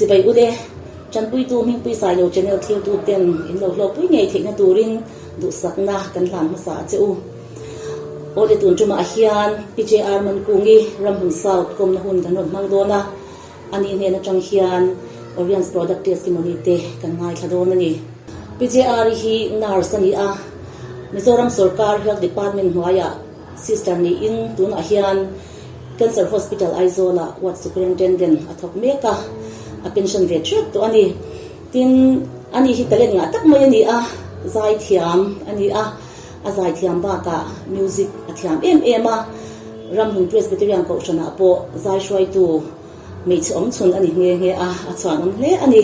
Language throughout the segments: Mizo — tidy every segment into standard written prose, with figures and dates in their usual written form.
Chibai ule, Tanpuitu Hmingpui Sailo channel thiltu ten in lo hlawkpui ngei theihna turin duhsakna kan hlan hmasa a che u. Awle tun tumah hian PJR Mankungi Ramhmun South kawmna hun kan rawn hmang dawn a, ani hnen atang hian Oriens Product Testimony te kan ngaithla dawn a ni. PJR hi nurse a ni a, Mizoram Sorkar Health Department hnuaiah Sister niin tunah hian Cancer Hospital Aizawl-ah Ward Superintendent a thawk mek a, a pension ve tep tawh a ni. Tin, ani hi talent ngah tak mai a ni a, zaithiam a ni a, a zaithiam bakah music a thiam em em a, Ramhmun Presbyterian Kohhranah pawh zai hruaitu hmeichhe awm chhun a ni nghe nghe a, a chhuanawm hle a ni.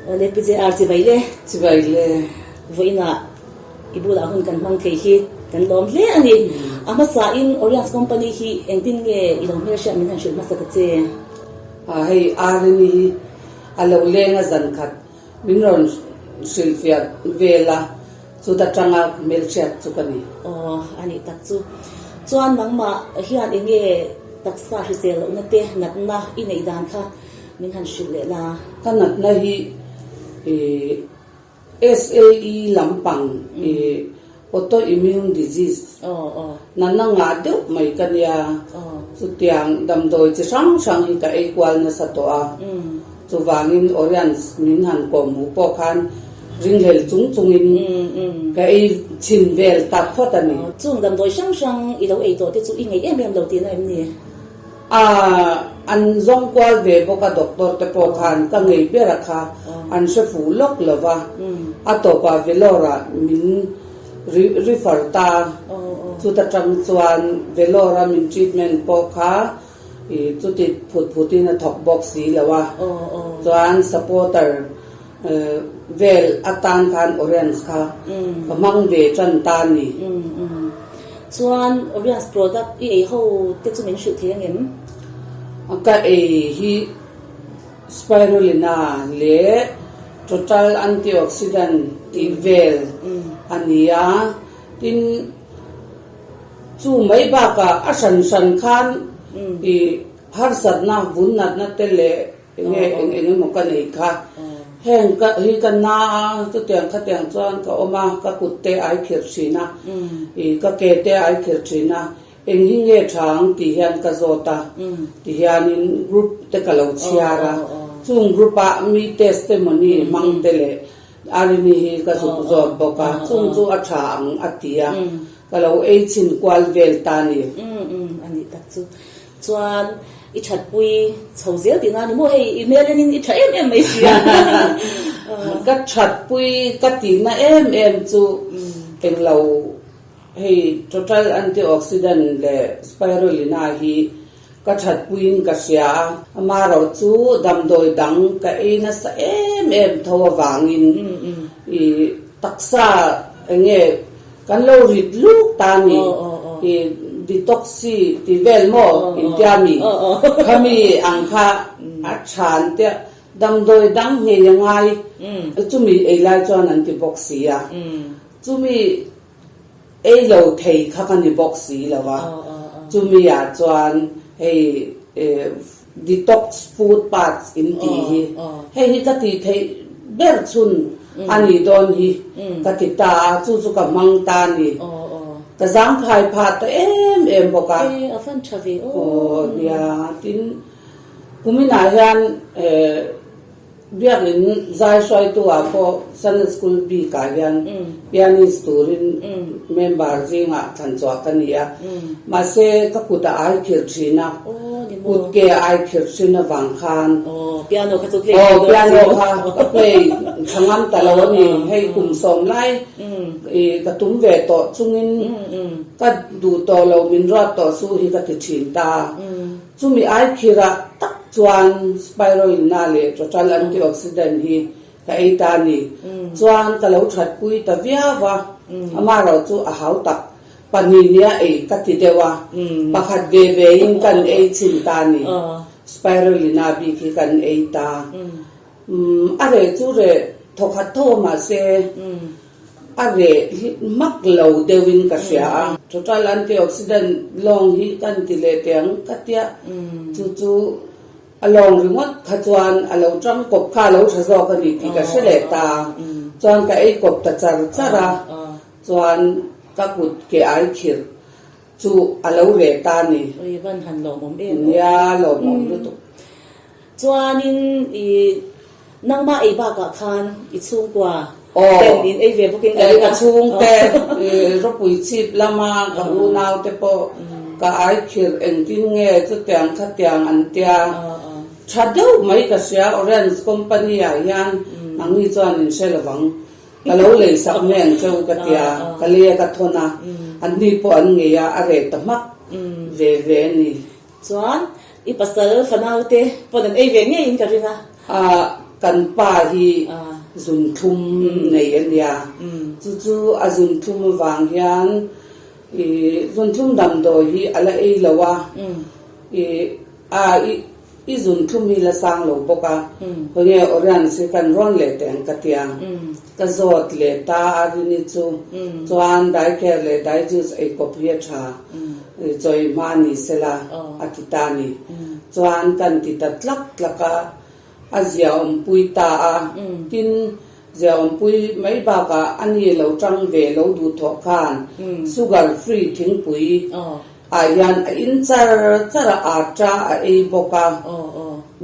Awle PJR chibai le. Chibai le. Vawiinah I bulah hun kan hmang thei hi kan lawm hle a ni. A hmasain Oriens Company hi engtin nge i lo hmelhriat min han hrilh hmasa ta che? A hei Arini hi a lo leng a zan khat min rawn hrilhfiah vel a, chuta tanga hmelhriat chu ka ni. Aw a nih tak chu. Chuan nangmah hian eng nge taksa hrisel lohna te natna i neih dan kha min han hrilh leh la? Ka natna hi ih. SLE lampang i autoimmune disease natna ngah deuh mai ka nia. Chutiang damdawi chi hrang hrang hi ka ei kual nasa tawh a. Chuvangin Oriens min han kawm hu pawh khan ringhlel chung chungin ka ei chhin vel ta phawt a ni. Chung damdawi hrang hrang i lo ei tawh te chu i ngeih em em lo tihna em ni? A, an zawng kual ve bawk a doctor te pawh khan ka ngei ber a kha an hre fuh lawk lo va, a tawpah Vellore ah min refer ta, chuta tang chuan Vellore a min treatment pawh kha i chuti phut phut in a thawk bawk si lo a, chuan supporter vel atan khan Oriens kha ka hmang ve tan ta a ni. Chuan Oriens product i ei ho te chu min hrilh thei angem? Ka ei hi Spirulina leh Total Antioxidant tih vel a ni a, tin chu mai bakah a hran hran khan i harsatna vun natna te leh Enge eng eng emaw ka nei kha. Heng ka hi ka na a, chutiang khatiang chuan ka awm a, ka kut te ai khirh thin a, ih ka ke te ai khirh thin a, eng hi nge tha ang tih hian ka zawt a, ti hianin group te ka lo chhiar a, chung group ah mi testimony hmang te leh Arini hi ka zuk zawt bawk a, chung chu a tha ang a ti a, ka lo ei chhin kual vel ta a ni. A nih tak chu. Chuan i thatpui chho zel tihna a ni maw? Hei i hmel enin i tha em em mai si a. Ka thatpui ka tihna em em chu englo hei total antioxidant leh spirulina hi ka thatpuiin ka hria a, amaherawh chu damdawi dang ka ei nasa em em tho avangin i taksa enge Kan lo rit luk ta ni i detoxi ti vel maw intia mi khami ang kha a than te damdawi dang ngei a ngai chumi ei lai chuan an ti bawk si a chumi ei lo thei kha ka ni bawk si lo va chumi ah chuan hei detox food parts in tih hi hei hi ka tih theih ber chhun a nih dawn hi ka ti ta a, chu chu ka hmang ta a ni. Ka zangkhai phah ta em em bawk a. Aw nia, tin kuminah hian Biakin zai hruaitu ah pawh Sunday School bik ah hian pianist turin member zingah thlan chhuah ka ni a, mahse ka kut a ai khirh thin a, kut ke a ai khirh thin avang khan piano kha chu play thei dawn piano kha ka play tha ngam ta lo a ni, hei kum sawm lai ka tum ve tawh chungin ka duh tawh lo min ruat tawh su hi ka ti thin ta. Chumi ai khirah tak chuan spirulina leh total antioxidant hi ka ei ta a ni. Chuan ka lo thatpui ta viau a, amaherawh chu a hau tak pahnih nia ei ka ti deuh a, pakhat ve ve in kan ei chhin ta a ni. Spirulina bik hi kan ei ta. A reh chu reh thawkhat tho a mahse a reh hi hmak lo deuhin ka hria a. Total antioxidant lawng hi kan ti leh teh ang ka tia chu chu A lawng ringawt kha chuan a lo tang kawp kha a lo tha zawk a ni tih ka hre leh ta. Chuan ka ei kawp ta char char a, chuan ka kut ke ai khirh chu a lo reh ta a ni. Ui van han lawmawm em aw. Nia lawmawm lutuk. Chuanin i nangmah ei bakah khan i chhungkua ten in ei ve bawkin ka ring a. Ka chhungte ropui chhip lama ka unau te pawh ka ai khirh engtin nge chutiang khatiang an tia. Tha deuh mai ka hria Orange company ah hian nangni chuan in hre lovang. Ka lo lei sak mai ang cheu ka tia, ka lei a ka thawn a, anni pawh an ngei a, a reh ta hmak ve ve a ni. Chuan i pasal fanau te pawn an ei ve ngeiin ka ring a. A, kan pa hi zunthlum nei a nia, chu chu a zunthlum avang hian i zunthlum damdawi hi a la ei lo a, i a i i zunthlum hi la sang lo bawk a, khawnge Orians hi kan rawn leh teh ang ka tia, ka zawt leh ta a Rini chu, chuan Daikher leh Daijuice ei kawp hi a tha. Chawi hma ni sela a ti ta ni. Chuan kan ti ta tlak tlak a, a ziaawmpui ta a. Tin, ziaawmpui mai bakah a ni lo tang ve lo duh thawh khan sugar free thingpui ah hian a in char char a, atta a ei bawk a.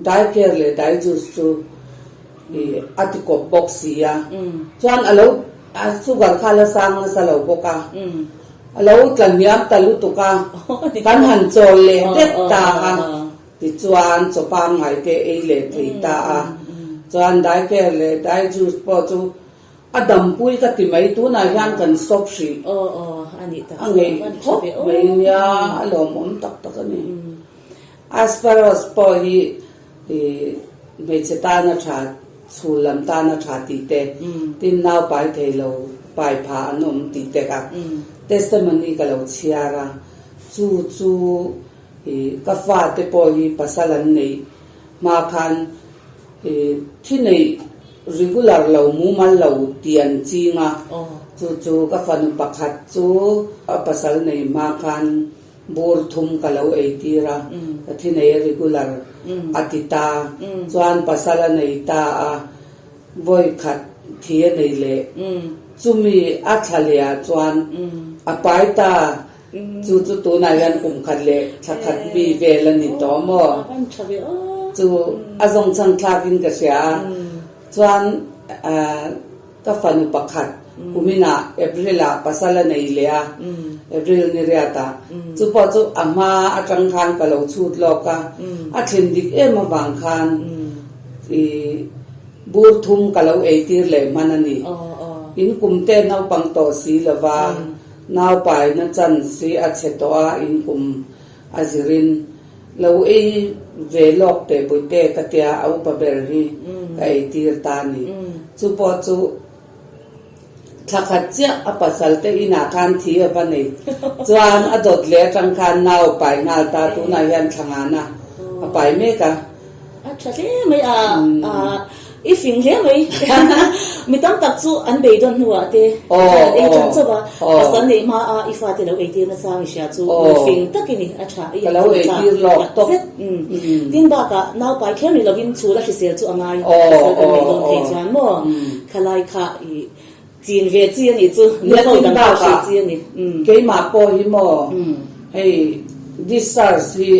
Dai care leh dai juice chu a ti kawp bawk si a. Chuan a lo sugar kha a la sang nasa lo bawk a. A lo tla hniam ta lutuk a, kan han chawl leh det ta a, tichuan chaw pangngai te ei leh thei ta a, chuan dai care leh dai juice pawh chu a dampui ka ti mai, tunah hian kan stop hrih, a ngeih khawp mai nia, a lawmawm tak tak a ni. Asparagos pawh hi hmeichhe tana tha, chhul lam tana tha tih te, tin nau pai thei lo pai pha an awm tih te kha testimony ka lo chhiar a, chu chu ka fate pawh hi pasal an neih hma khan thi neih regular lo mumal lo tih an ching a, chu chu ka fanu pakhat chu a pasal neih hma khan Bur thum ka lo ei tir a, ka thi nei a regular a ti ta, chuan pasal a nei ta a, vawi khat thi a nei leh, chumi a thla leh ah chuan a pai ta, chu chu tunah hian kum khat leh thla khat mi vel a ni tawh maw? Chu a zawngchhang thlak in ka hria a, chuan Ka fanu pakhat kuminah April-ah pasal a nei leh a, April ni riatah. Chu pawh chu a hma atang khan ka lo chhut lawk a, a thlen dik em avang khan i bur thum ka lo eitir leh hman a ni. In kum te naupang tawh si lova, naupaina chance hi a chhe tawh a, in kum A zirin, Lo ei ve lawk teh Bawihte ka tia a upa ber hi ka ei tir ta a ni. Chu pawh chu thla khat chiah a pasal te inah khan thi a va nei. Chuan a dawt leh atang khan nau a pai nghal ta, tunah hian thla ngana a pai mek a. A tha hle mai a, i fing hle mai. Mi tam tak chu an beidawn hnuah te hian ei tan chauh a, pasal neih hma a i fate lo eitir nachang i hria chu mi fing tak i ni, a tha i Ka lo eitir lawk tawp. Zet. Tin bakah naupai kher ni lovin chhul a hrisel chu a ngai, pasal kan nei dawn thei chuan maw khalai kha i Chin ve chi a nih chu, Nia tin bakah keimah pawh hi maw hei discharge hi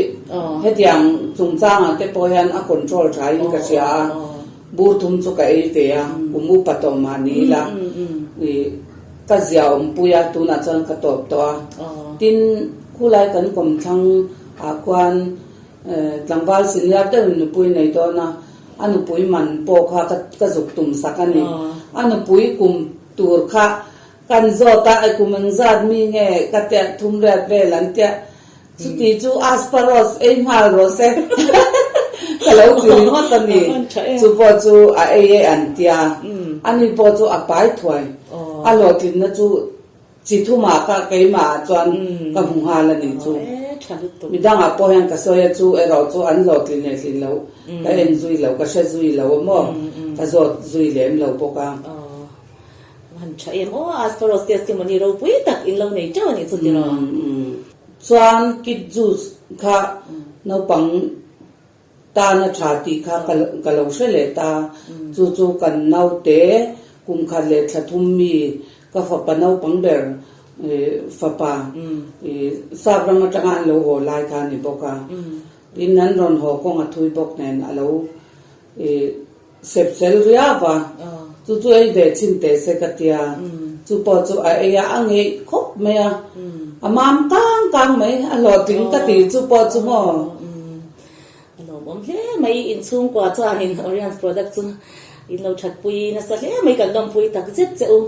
hetiang chungchangah te pawh hian a control tha in ka hria a, bur thum chu ka ei ve a, kum upa tawh mah ni ila i ka zia awmpui a tunah chuan ka tawp tawh a, tin khulai kan kawmthlang ah khuan Tlangval senior deuhin nupui nei dawn a, a nupui man pawh kha ka zuk tum sak a ni. A nupui kum tur kha kan zawt a, ai kum engzat mi nge ka tiah thum riat vel an tiah, chuti chu asparos ei nghal rawh se ka lo ti ringawt a ni. Chu pawh chu a ei e an tia, ani pawh chu a pai thuai, a hlawhtlinna chu Chi thumah ka keimah ah chuan ka hmu nghal a nih chu. Midangah pawh hian ka sawi a chu erawh chu an hlawhtlin leh hlin lo ka en zui lo, ka hre zui lo a maw, ka zawt zui lem lo bawk a. Han tha em aw, Asparos testimony ropui tak in lo nei teuh a nih chu tiraw. Chuan kid juice kha naupang. Tan a tha tih kha ka lo hre leh ta. Chu chu kan naute kum khat leh thla thum mi ka fapa naupang ber fapa sap ram atanga an lo haw lai kha a ni bawk a. Tin, an rawn haw kawng a thui bawk nen a lo sep sel riau va. Chu chu ei ve chhin teh se ka tia. Chu pawh chu a ei a, a ngeih khawp mai a. A mam kang kang mai, a hlawhtling ka ti chu pawh chu maw. A lawmawm hle mai, inchhungkua chuanin Oriens product chu in lo thatpui nasa hle mai, kan lawmpui tak zet che u.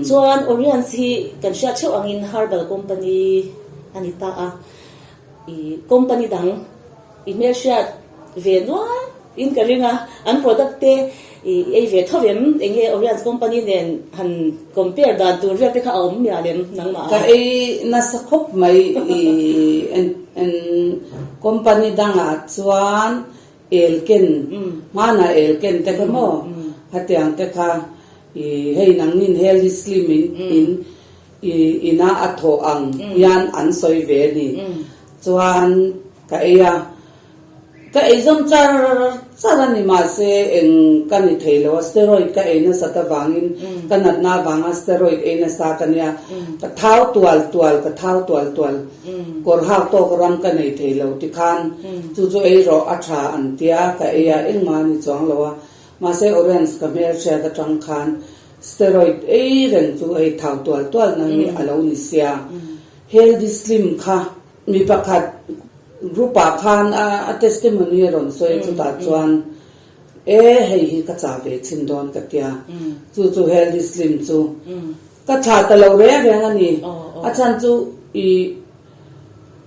Chuan Oriens hi kan hriat theuh angin herbal company a ni ta a, i company dang i hmelhriat ve nual in ka ring a, an product te i ei ve tho em? Eng nge Oriens company nen han compare dan tur vel te kha a awm mial em nangmah ah? Ka ei nasa khawp mai i company dangah chuan elken hmanah elken te kha maw hetiang te kha i hei nangnin healthy slim in in i ina a thawh ang hian an sawi ve a ni chuan ka ei a. Ka ei zawm char char a ni mahse eng ka ni thei lo a, steroid ka ei nasat avangin ka natna avanga steroid ei nasa ka nia, ka thau tual tual, ka thau tual tual, kawr hak tawk ram ka nei thei lo tikhan chu chu ei rawh a tha an tia ka ei a engmah a ni chuang lo a, mahse orange ka hmelhriat atang khan steroid ei reng chu hei thau tual tual na hi a lo ni sia, healthy slim kha Mi pakhat group ah khan a testimony a rawn sawi a chutah chuan e hei hi ka chah ve chhin dawn ka tia chu chu healthy slim chu ka thlah ta lo reng reng a ni a chhan chu i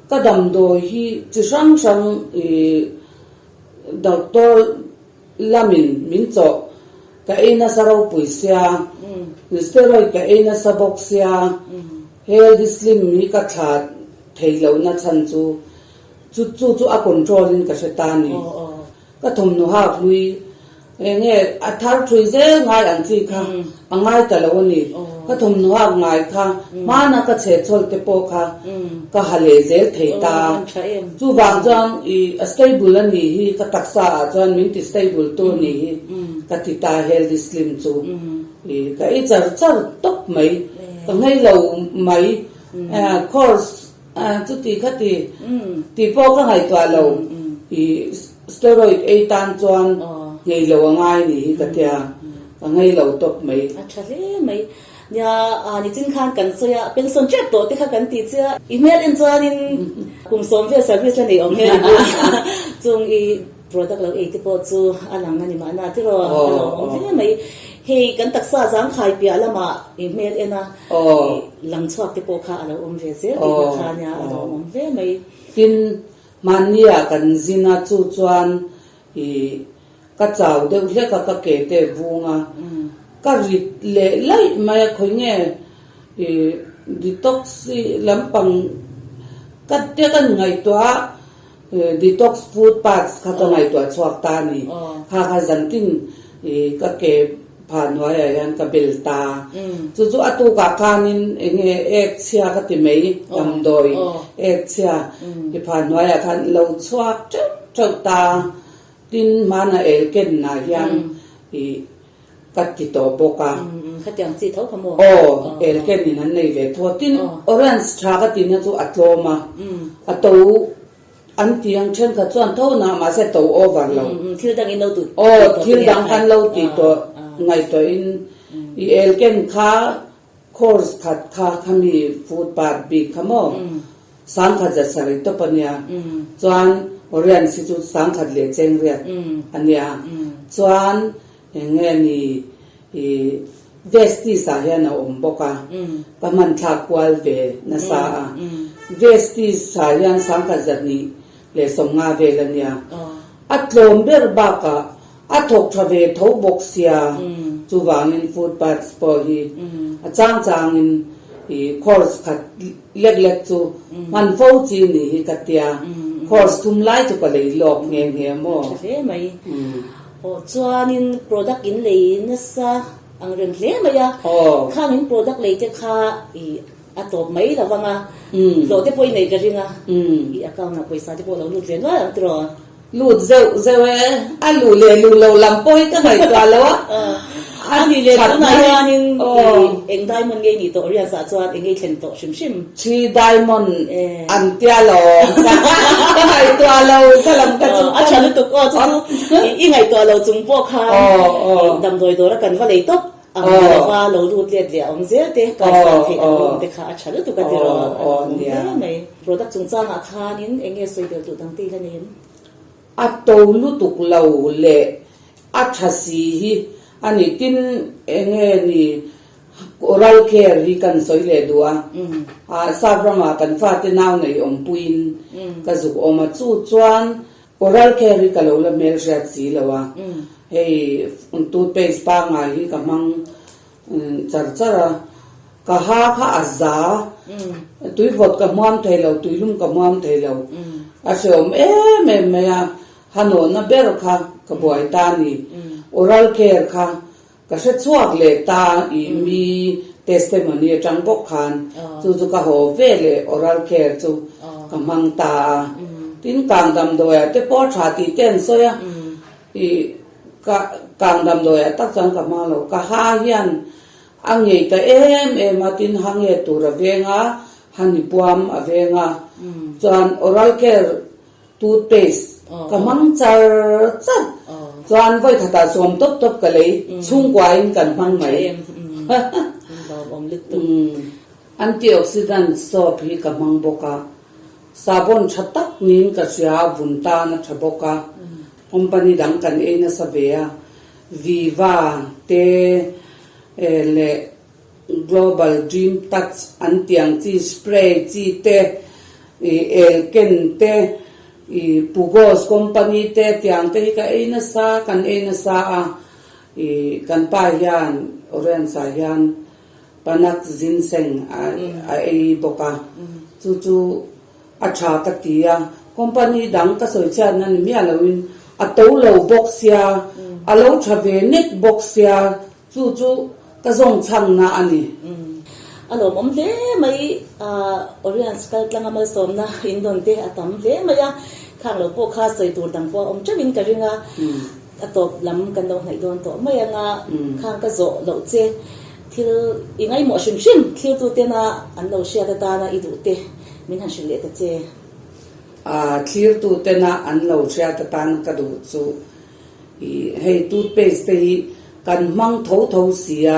ka damdawi hi chi hrang hrang i doctor lamin min chawh ka ei nasa ropui sia steroid ka ei nasa bawk sia healthy slim hi ka thlah thei lohna chhan chu chu chu chu a control in ka hre ta a ni ka thawmhnaw hak hlui eng nge a thar thui zel ngai ang chi kha a ngai ta lo a ni ka thawmhnaw hak ngai kha hmana ka chhehchhawl te pawh kha ka ha leh zel thei ta chuvang chuan i a stable a nih hi ka taksa ah chuan min ti stable tu a nih hi ka ti ta healthy slim chu i ka ei char char tawp mai ka nghei lo mai course chuti khati tih pawh ka ngaihtuah lo i steroid ei tan chuan nghei lo a ngai nih hi ka tia ka nghei lo tawp mai. A tha hle mai. Nia, nichin khan kan sawi a, pension tep tawh te kha kan ti chiah. I hmel en chuanin kum sawm vel service la nei awm hmel i bul chung i product lo ei te pawh chu a lang a ni mahna tiraw a lo awm hle mai. Hei kan taksa zangkhai piah lamah i hmel en a, lang chhuak te pawh kha a lo awm ve zel tihna kha nia a lo awm hle mai. Tin, mahnia kan zin a chu chuan i Ka chau deuh hlek a, ka ke te vung a, ka rit leh laih mai a, khawi nge i detox i lampang ka te ka ngaihtuah a, detox food parts kha ka ngaihtuah chhuak ta a ni, kha kha zantin i ka ke phah hnuaiah hian ka bel ta, chu chu a tukah khanin eng nge ek chhia ka ti mai damdawi ek chhia i phah hnuaiah khan lo chhuak teuh teuh ta. Tin, hmana el kenna hian i ka ti tawh bawk a. Khatiang chi tho kha maw? Aw, el kenin an nei ve tho a. Tin, orange tha ka tihna chu a tlawm a, a to an ti ang thenkhat chuan tho na mahse a to over lo. Thil dang in lo tih Aw, thil dang kan lo tih tawh ngaihtuahin i el ken kha Course khat kha khami food part bik kha maw sangkhat za sarih tawp a nia chuan Orient hi chu sangkhat leh chengriat a nia chuan eng nge ni i Vestige ah hian a awm bawk a ka hman thlak kual ve nasa a Vestige ah hian sangkhat za hnih leh sawmnga vel a nia a tlawm ber bakah A thawk tha ve tho bawk sia, chuvangin food parts pawh hi a chang changin i course khat lek lek chu hman fo chi ni hi ka tia, course thum lai chu ka lei lawk nghe nghe maw. Tha hle mai. Aw chuanin product in lei nasa ang reng hle mai a, khang in product lei te kha i a tawp mai lo vang a, hlawh te pawh i nei ka ring a, i account ah pawisa te pawh lo lut ve nual ang tiraw. Lut zeuh zeuh e, a luh leh luh loh lam pawh hi ka ngaihtuah lo a. A ni leh tunah hianin eng diamond ngei nih tawh Riaz ah chuan eng ngei thlen tawh hrim hrim. Three diamond an tia lawm ka ngaihtuah lo ka lam ka chu. A tha lutuk aw chu chu i ngaihtuah lo chung pawh khan damdawi dawr a kan va lei tawp ang ni lova lo lut let leh a awm zel te kaisan theih an awm te kha a tha lutuk a ti rawh a awm hle mai. Product chungchangah khanin eng nge sawi belh duh dang te i la nei em? A to lutuk lo leh a tha si hi a ni. Tin, eng nge ni oral care hi kan sawi leh duh a, ah sap ramah kan fate nau nei awmpuiin ka zuk awm a, chu chuan oral care hi ka lo la hmelhriat si lo a, hei toothpaste pangngai hi ka hmang Char char a, ka ha kha a za, tuivawt ka hmuam thei lo, tuilum ka hmuam thei lo, a hrehawm em em mai a, ha nawhna ber kha ka buai ta a ni, oral care kha ka hre chhuak leh ta i mi testimony atang bawk khan chu chu ka haw ve leh oral care chu ka hmang ta a, tin kang damdawiah te pawh a tha tih te an sawi a, I ka kang damdawiah tak chuan ka hmang lo. Ka ha hian a ngei ta em em a, tin ha nge tur a veng a, ha ni puam a veng a. Chuan oral care toothpaste ka hmang char char. Chuan vawi khatah sawm tawp tawp ka lei, chhungkuain kan hmang mai. Antioxidant soap hi ka hmang bawk a. Sabon tha tak niin ka hria a, vun tan a tha bawk a, company dang kan ei nasa ve a, Viva te leh Global Dream Touch an tih ang chi spray chi te, Elken te, Pugos company te tiang te hi ka ei nasa, kan ei nasa a, kan pa hian Orange ah hian Panak ginseng a ei bawk a, chu chu a tha ka ti a, company dang ka sawi chhiatna ni miah loin a to lo bawk sia, a lo tha ve nek bawk sia, chu chu ka zawng chhangna a ni. A lawmawm hle mai, Oriens kal tlanga malsawmna in dawn te a tam hle mai a, khang lo pawh kha sawi tur dang pawh a awm teuhin ka ring a. A tawp lam kan lo hnaih dawn tawh mai anga khang ka zawh loh che thil i ngaihmawh hrim hrim thlirtu tena an lo hriat atana i duh te min han hrilh leh ta che. A thlirtu tena an lo hriat atan ka duh chu i hei toothpaste te hi kan hmang tho tho si a,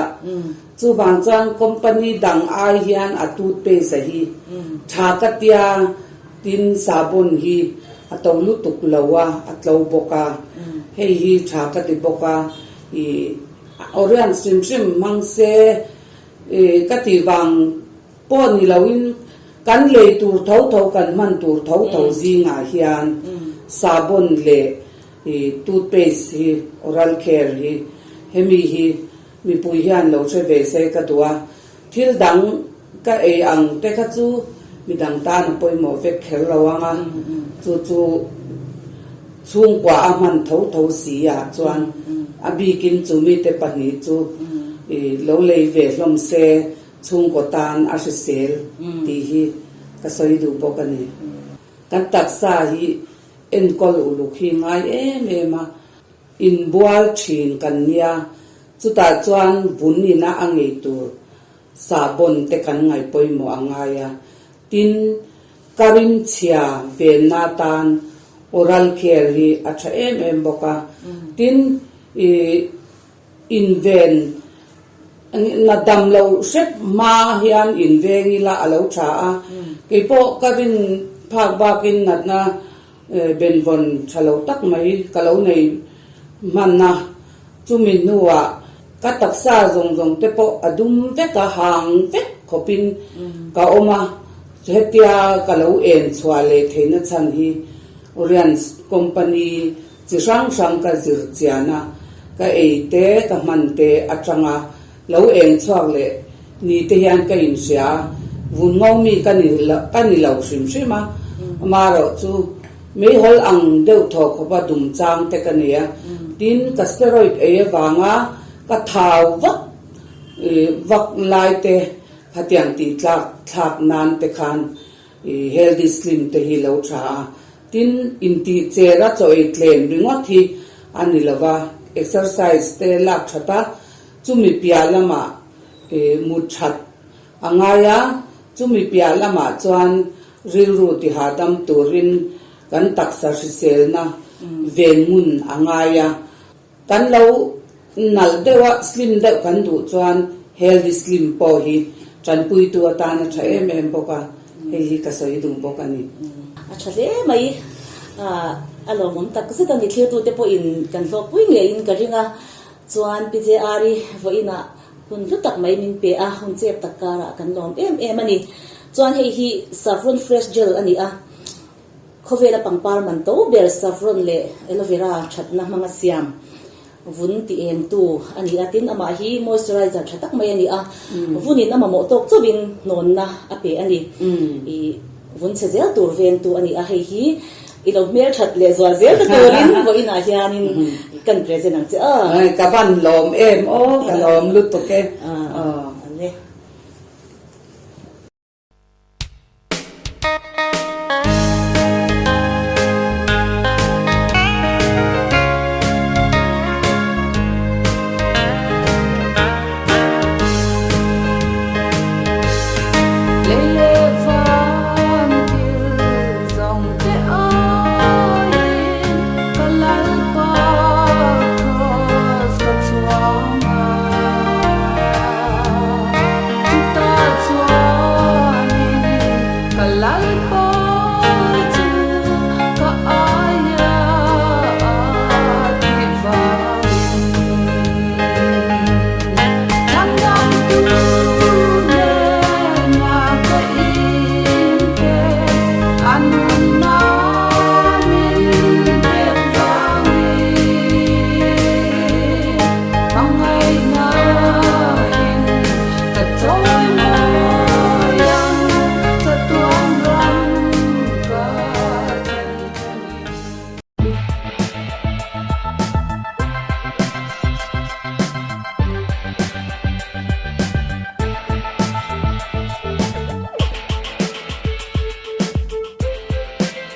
chuvang chuan company dang ai hian a toothpaste a hi tha ka tia Tin, sabun hi a to lutuk lo a, a tlo bawk a, hei hi tha ka ti bawk a, ih Orion hrim hrim hmang se ih ka tih vang pawh ni loin kan lei tur tho tho kan hman tur tho tho zingah hian sabun leh ih toothpaste hi oral care hi hemi hi mipui hian lo hre ve se ka duh a. Thil dang ka ei ang te kha chu midang tan a pawimawh vek kher lo ang a, chu chu chhungkua a hman tho tho si ah chuan a bikin chu mite pahnih chu lo lei ve hlawm se chhungkaw tan a hrisel tih hi ka sawi duh bawk a ni. Kan taksa hi enkawl uluk hi ngai em em a. Inbual thin kan nia, chutah chuan vun ina a ngei tur sahbawn te kan ngaih pawimawh a ngai a. Tin, ka rimchhia venna atan oral care hi a tha em em bawk a. Tin, ih inven na dam lo hrep hma hian inveng ila a lo tha a. Keipawh ka rin phak bakin natna Benvawn tha lo tak mai ka lo nei hman a, chumi hnuah ka taksa zawng zawng te pawh a dum vek a, hang vek khawpin ka awm a, hetia ka lo en chhuah leh theihna chhan hi Oriens company chi hrang hrang ka zir chian a, ka ei te ka hman te atanga lo eng chhuak leh ni te hian ka inhria a, vun ngo mi ka ni ka ni lo hrim hrim a, amaherawh chu meihawl ang deuh thaw khawpa dum chang te ka ni a, tin ka steroid ei avanga ka thau vak vak lai te khatiang tih tlak thlak nan te khan healthy slim te hi lo tha a. Tin, intihcher a chaw ei tlem ringawt hi a ni lo va, exercise te lak that a, chumi piah lamah mut that a ngai a, chumi piah lamah chuan rilru tihahdam turin kan taksa hriselna ven ngun a ngai a. Kan lo nalh deuh a, slim deuh kan duh chuan healthy slim pawh hi tanpuitu atan a tha em em bawk a, hei hi ka sawi duh bawk a ni. A tha hle mai, a lawmawm tak zet a ni. Thlirtute pawhin kan hlawkpui ngeiin ka ring a, chuan Pi JR-i vawiinah hun hlu tak mai min pe a, hun chep tak karah kan lawm em em a ni. Chuan hei hi Saffron Fresh Gel a ni a. Khawvela pangpar man to ber saffron leh aloe vera thatna hmanga siam vun ti engtu a ni a, tin amah hi moisturizer tha tak mai a ni a, vunin a mamawh tawk chauhin hnawnna a pe a ni. I vun chhe zel tur vengtu a ni a, hei hi i lo hmel that leh zual zel ta turin vawiinah hianin kan present ang che a. Ka van lawm em aw, ka lawm lutuk e. Aw.